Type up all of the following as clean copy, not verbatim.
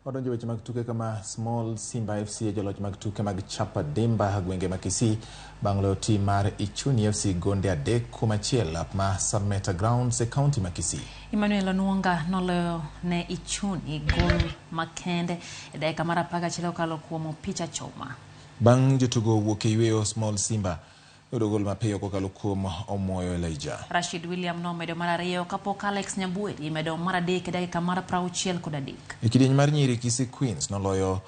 Wadonjo weche mag tuke kama Small Simba FC e joloch mag tuke mag Chapa Dimba gwenge ma Kisii bang' loyo tim mar Ichuni FC gonde 3-1 lap ma Sameta Grounds e kaunti ma Kisii. Emmanuel Onuonga noloyo ne Ichuni gol makende e dakika mar 11 kokalo kuom opich achoma. Bang' jotugo wuok e yweyo, Small Simba noyudo gol mapiyo kokalo kuom Omoyo Elijah. Rashid William nomedo mar ariyo kapok Alex Nyabweri medo mar adek e dakika mar 63. E kidieny mar nyiri, Kisii Queens noloyo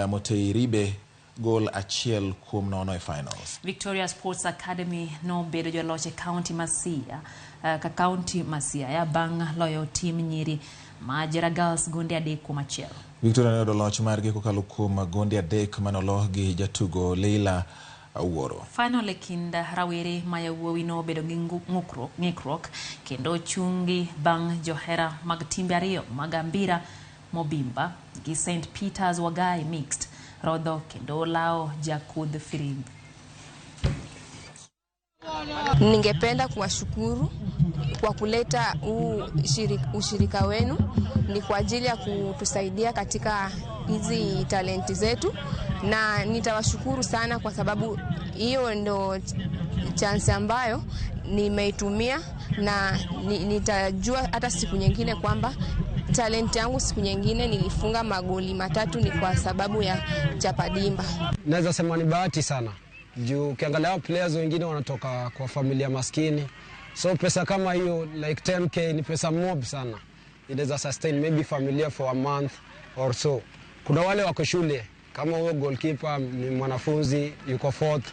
Moteiribe gol 1-0 e finals. Victoria Sports Academy nobedo joloch e kaunti ma Siaya ka kaunti ma Siaya bang' loyo tim nyiri ma Jera Girls gonde 3-1. Victoria noyudo loch margi kokalo kuom gonde 3 manolo gi jatugo Leila Awuoro. Final e kind rawere ma yawuowi nobedo gi ng'ikruok kendo chungi bang' johera mag timbe ariyo mag Ambira Mobimba gi St Peters Wagai Mixed rodho kendo lao jakudh firimbi. Ningependa kuwashukuru kwa kuleta huu ushirika wenu, ni kwa ajili ya kutusaidia katika hizi talenti zetu, na nitawashukuru sana kwa sababu hiyo ndo chance ambayo nimeitumia, na nitajua hata siku nyingine kwamba talenti yangu siku nyingine nilifunga magoli 3 ni kwa sababu ya Chapadimba. Naweza sema ni bahati sana. Juu ukiangalia players wengine wanatoka kwa familia maskini. So pesa kama hiyo like 10K ni pesa mob sana. Inaweza sustain maybe familia for a month or so. Kuna wale wako shule kama huyo goalkeeper ni mwanafunzi yuko fourth,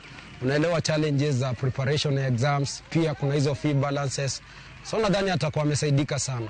unaelewa challenges za preparation ya exams, pia kuna hizo fee balances. So nadhani atakuwa amesaidika sana.